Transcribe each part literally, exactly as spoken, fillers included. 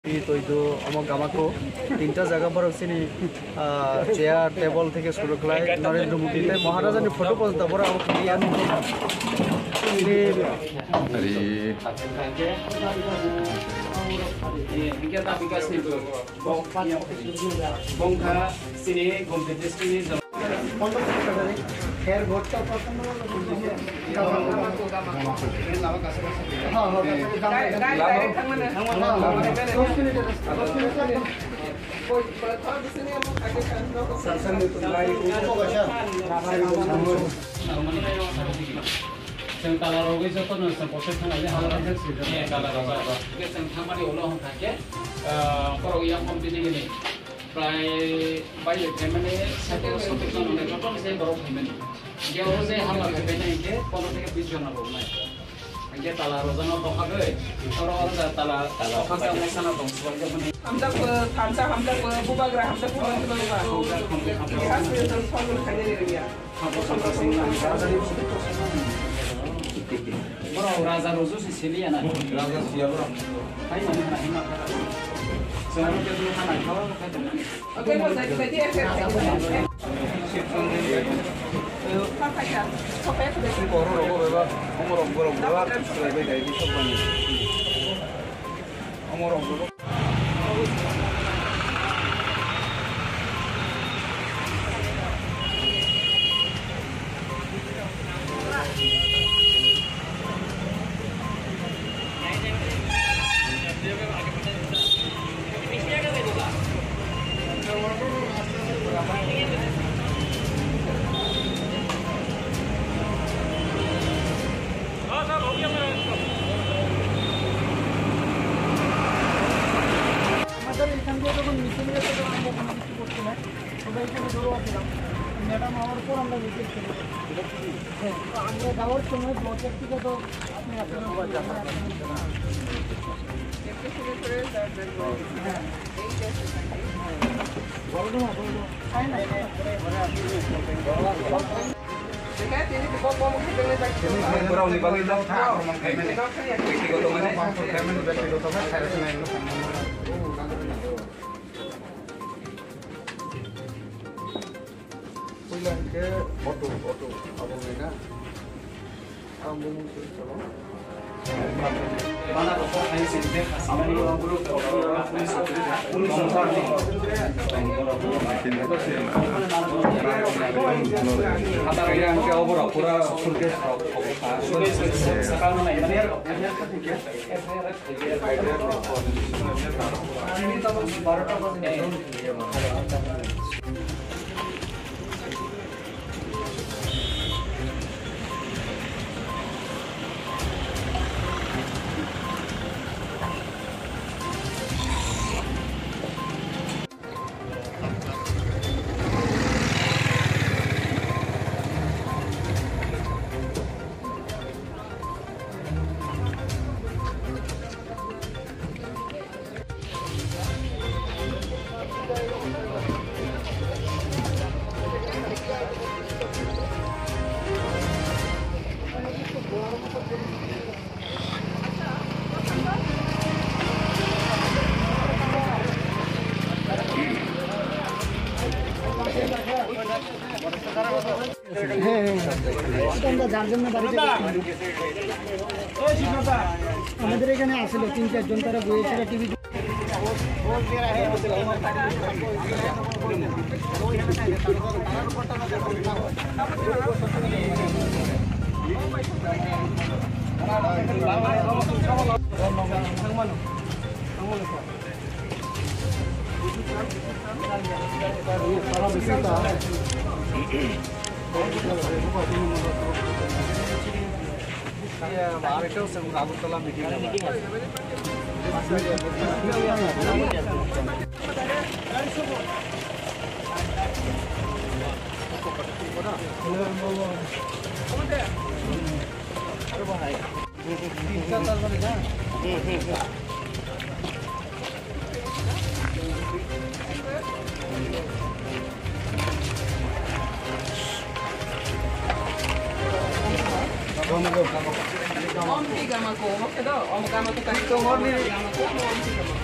Twi twi do omo gamako tinta jaga borok chini, ah, chair, table theke suru khlai Narendra Modi tei Maharaja ni photo post da borok abo khlai ani. Ari. Bongkha sini Gombe district ni Chwng tala rogwi jotono chwng pothai thanglaini hamya khe swijak. Eh, tala rojak. Hwnkhe chwng thangmani ulo hwnkha khe, ah, borok yang company gini. Prai bai le phaimani sati sotto jon hwnkhe jotono se borok phaimani. Hwnkhe oro je hamya khe phainai hwnkhe pondro theke bis jon rok wngnai. Hwnkhe tala rojak no tongkhagwi, oro oro da tala tokha khe mosana tong subaijak mani. Hamjakgo, thansa hamjakgo, bubagra hamjakgo, bubagra. Hamjak, hamjak, hamjak. Itihas ni jol solve khainani rwngya. Borok raja rwjak se siliya na. Raja siya borok. Hai mani hana hima kha. Sengano khe dulu hana kha, khai tongmani. Okay, no, jadi, jadi, eh, eh, eh. Kha, kha, kha. Sok, eh, sok, eh. Borok rogo beba, omorok borok beba, surai bai dai di sok bani. Omorok borok. আমাদের এখান দিয়ে যখন মিছিল গেছে, তখন আমরা কোনো কিছু করছি না, সবাই এখানে জড়ো আছিলাম। ম্যাডাম আওয়ার পর আমরা মিছিল শুরু করছি। হ্যাঁ, তো আমরা যাওয়ার সময় ব্লকের থেকে তো আপনি আসলে হ্যাঁ। বলো না, বলো না। তাই না? Borokni bagwi jang tha, akromon khaimani. Bektigoto mane, puila hinkhe auto, auto, abo wngwi na. Ang bumung swi tong. হ্যাঁ, হ্যাঁ, হ্যাঁ। এটা আমরা যার জন্য বাড়িতে গেছিলাম। আমাদের এখানে আসলে তিন চারজন, তারা বইয়েছিল TV. Arekta se Agartala meeting. Om ti gama ko, mo kedo, om gama ko tani to, om ti gama ko, om ti gama.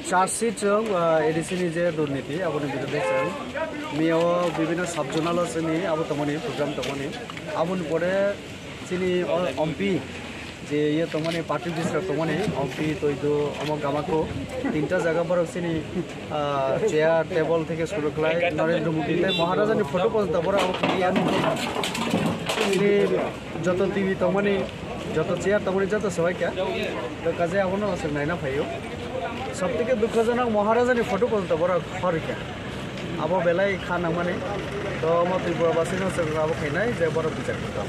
Charge sheet chwng, ah, A D C ni je durniti, aboni birudhe chwng miyao bibhinno sub zonal o chini abo tongmani, program tongmani. Aboni pore chini o M P je iye tongmani, party office rok tongmani, M P toidu omo gamako tinta jaga borok chini, ah, chair, table theke suru khlai Narendra Modi tei Maharaja ni photo porjonto borok abo khlai ya. Chini joto T V tongmani, joto chair tongmani, joto swbaikha. To kaje abono aswk naina phaio. Sabtheke dukhojonok Maharaja ni photo porjonto borok horikha. Abo belai kha nangmani. To omo Tripura basino chwng abo khainai je borok bichar khainai.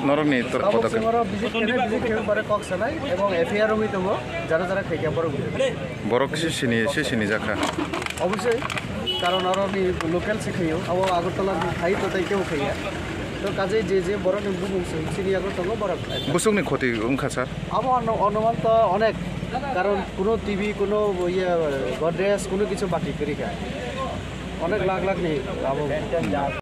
Norokni tor-, abo photo chwng oro visit khainai, visit khainai bare kok sanai ebong F I R wngwi tongo, jara jara khaikha borok bichar. Borok se sini, se sini jakha. Obviously, karon oroni local se khaio, abo Agartala ni hai to tai kebo khaiya. To kaje je je borok ni bumung se sini yago tongo borok. Busuk ni khoti wngkha sir? Abo ano-, onuman to onek, karon kuno T V, kuno iye Godrej, kuno kichu baki kwrwi kha. Onek lakh lakh ni abo.